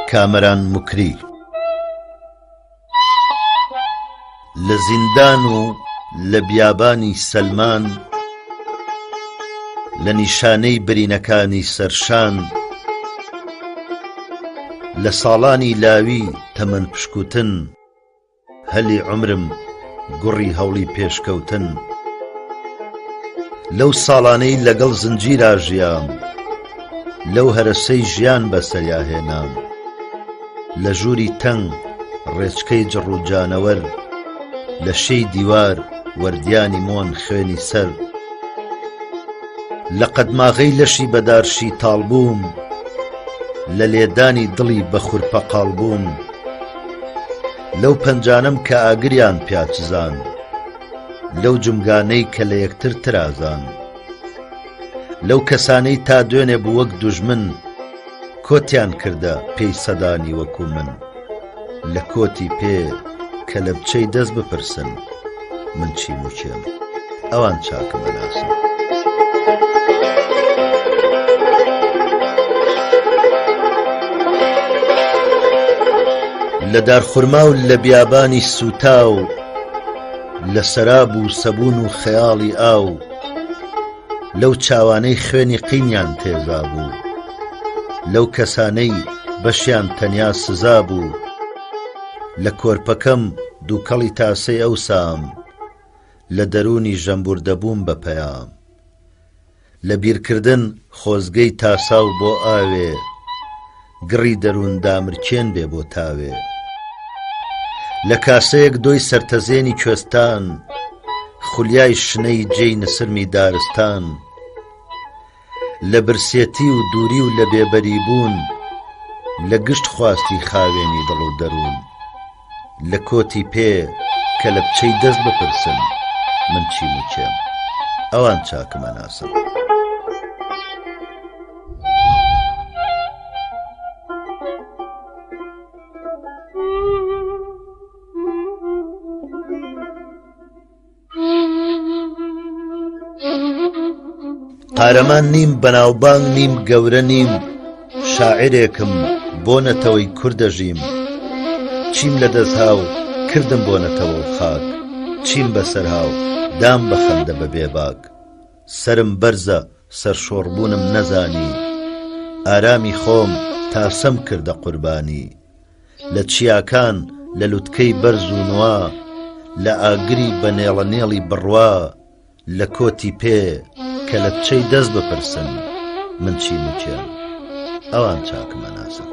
کامەران موکری. لە زیندان و لە بیابانی سەلمان، لە نیشانەی برینەکانی سەرشان، لە ساڵانی لاوی تەمەن پشکوتن، هەلی عومرم گوڕی هەوڵی پێشکەوتن لەو ساڵانەی لەگەڵ زنجیرا ژیام لەو هەرەسەی ژیان بەسەریا هێنام لە ژووری تەنگ ڕێچکەی جڕ و جانەوەر لە شێی دیوار وەردیانی مۆن خوێنی سەر لە قەدماغەی لەشی بەدارشی تاڵ بووم لە لێدانی دڵی بە خورپە قاڵ بووم لەو پەنجانەم کە ئاگریان پیا چزان لەو جومگانەی کە لە یەکتر ترازان لەو کەسانەی تا دوێنێ بوو وەک دوژمن کۆتیان کردە پێی سەدانی وەکو من لە کۆتی پێ کەلەبچەی دەست بپرسن من چیم و کێم ئەوان چاکم ئەناسن. لە دارخورما و لە بیابانی سووتاو لە سەراب و سەبوون و خەیاڵی ئاو لەو چاوانەی خوێنی قینیان تێزا بوو لەو کەسانەی بەشیان تەنیا سزا بوو لە کۆرپەکەم دووکەڵی تاسەی ئەوسام لە دەروونی ژەمبوردەبووم بە پەیام لە بیرکردن خۆزگەی تاساو بۆ ئاوێ گڕی دەروون دامرکێن بێ بۆ تاوێ لە کاسەیەک دۆی سەرتەزێنی کوێستان خولیای شنەی جێی نسرمی دارستان لە برسێتی و دووری و لە بێبەری بوون لە گشت خواستی خاوێنی دڵ و دەروون لە کۆتی پێ کەلەپچەی دەست بپرسن من چیم و کێم ئەوان چاکم ئەناسن. قارەمان نیم بەناوبانگ نیم گەورە نیم شاعیرێکم بۆ نەتەوەی کورد دەژیم چیم لە دەست هاو کردم بۆ نەتەوە و خاک چیم بەسەر هاو دام بە خەندە بە بێباک سەرم بەرزە سەرشۆڕبوونم نەزانی ئارامی خۆم تاسەم کردە قوربانی لە چیاکان لە لوتکەی بەرز و نوا لە ئاگری بە نێڵە نێڵی بڕوا لە کۆتی پێ کەلەپچەی دەست بپرسن من چیم و کێم ئەوان چاکم ئەناسن.